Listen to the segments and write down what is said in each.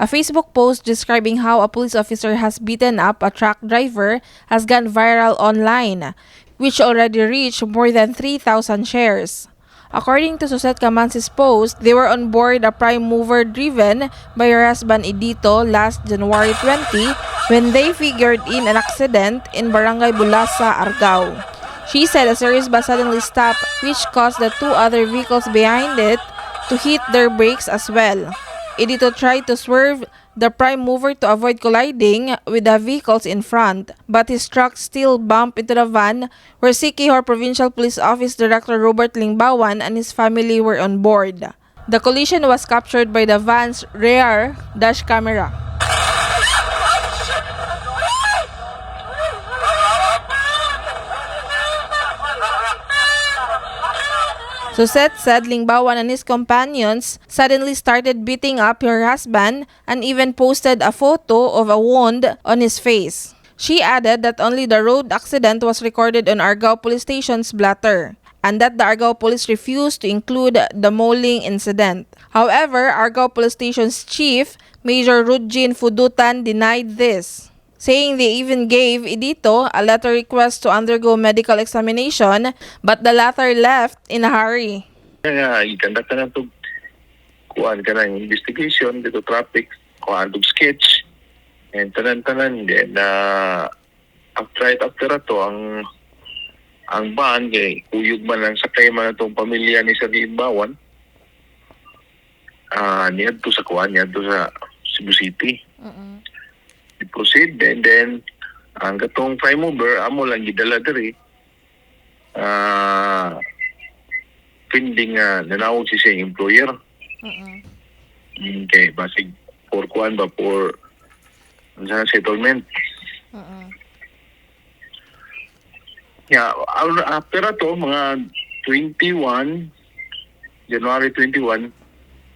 A Facebook post describing how a police officer has beaten up a truck driver has gone viral online, which already reached more than 3,000 shares. According to Suzette Kamansi's post, they were on board a prime mover driven by her husband Edito last January 20 when they figured in an accident in Barangay Bulasa, Argao. She said a serious bus suddenly stopped, which caused the two other vehicles behind it to hit their brakes as well. Edito tried to swerve the prime mover to avoid colliding with the vehicles in front, but his truck still bumped into the van where Siquijor Provincial Police Office Director Robert Lingbawan and his family were on board. The collision was captured by the van's rear dash camera. Suzette said Lingbawan and his companions suddenly started beating up her husband and even posted a photo of a wound on his face. She added that only the road accident was recorded on Argao Police Station's blotter and that the Argao Police refused to include the mauling incident. However, Argao Police Station's chief, Major Rudjin Fudutan, denied this, saying they even gave Edito a letter request to undergo medical examination, but the latter left in a hurry. Nga i-conduct na to, kuan ka ng investigation dito, traffic kuan tog sketch and tanan-tanan. Then after, right after ato, ang van kay kuyog man lang sakay man atong pamilya ni Sir Limbawan, niadto sa kuan, niadto sa Cebu City. I-proceed and then ang katong prime mover amo lang gidala diri, pending nga nanawag si siyang employer. Okay, basig for kuan ba, for ano sa settlement. Yeah, after ato, mga 21, January 21,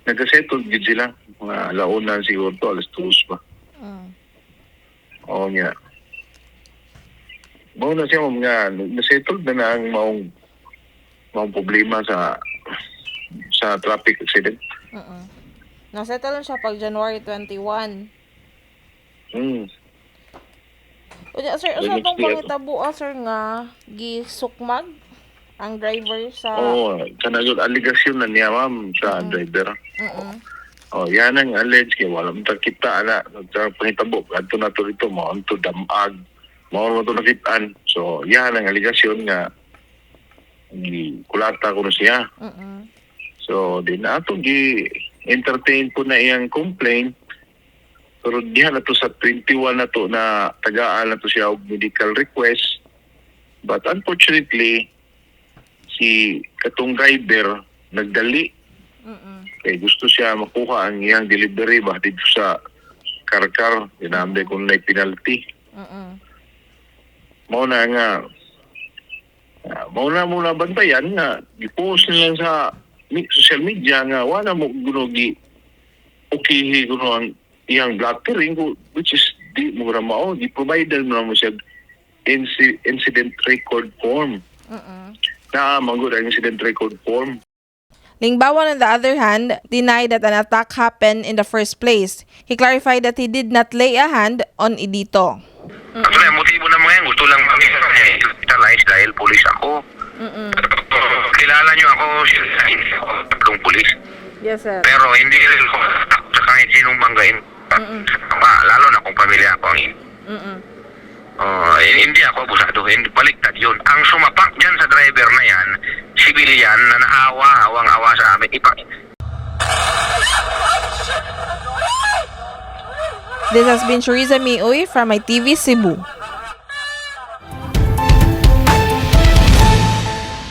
nagka-settle gid sila. Mga alauna siguro to, alas 2 ba. Oo nga. Mao na siya, ma'am, nga na-settle na na ang maong problema sa traffic accident. Nasettle na siya pag January 21. Unya, sir, The usa next tong day ato. pangitabo, sir, nga gisukmag ang driver sa Oo, kanang aligasyon na niya, ma'am, sa driver. Oh, yan ang alleged kay wala man ta kita ana sa pangitabo adto na to dito mo anto damag mao mo to nakitaan. So, yan ang aligasyon nga kulata ko na siya. So, di na ato gi entertain po na iyang complaint. Pero diha na to sa 21 na to na tagaan na to siya og medical request. But unfortunately, si katong driver nagdali kay gusto siya makuha ang iyang delivery ba dito sa Karkar, dinamday kung na penalty. Mao na nga mao na muna bantayan nga gipost nila sa social media nga wala mo guno gi okay kuno ang iyang blattering, which is di mo ra mao gi-provide mo na mo siya incident record form. Na manggod ang incident record form. Lingbawan, on the other hand, denied that an attack happened in the first place. He clarified that he did not lay a hand on Edito. Actually, ang motibo ng mga yan, gusto lang kami hospitalize dahil pulis ako. Pero, kilala nyo ako, hindi ako tatlong pulis. Yes, sir. Pero hindi rin ako takot sa kahit sinong banggain. Lalo na kung pamilya ko ang Oh, hindi ako abusado. Hindi, baliktad yun. Ang sumapak dyan sa driver na yan, civilian na naawa, awang-awa sa amin. This has been Shariza Miuy from my TV Cebu.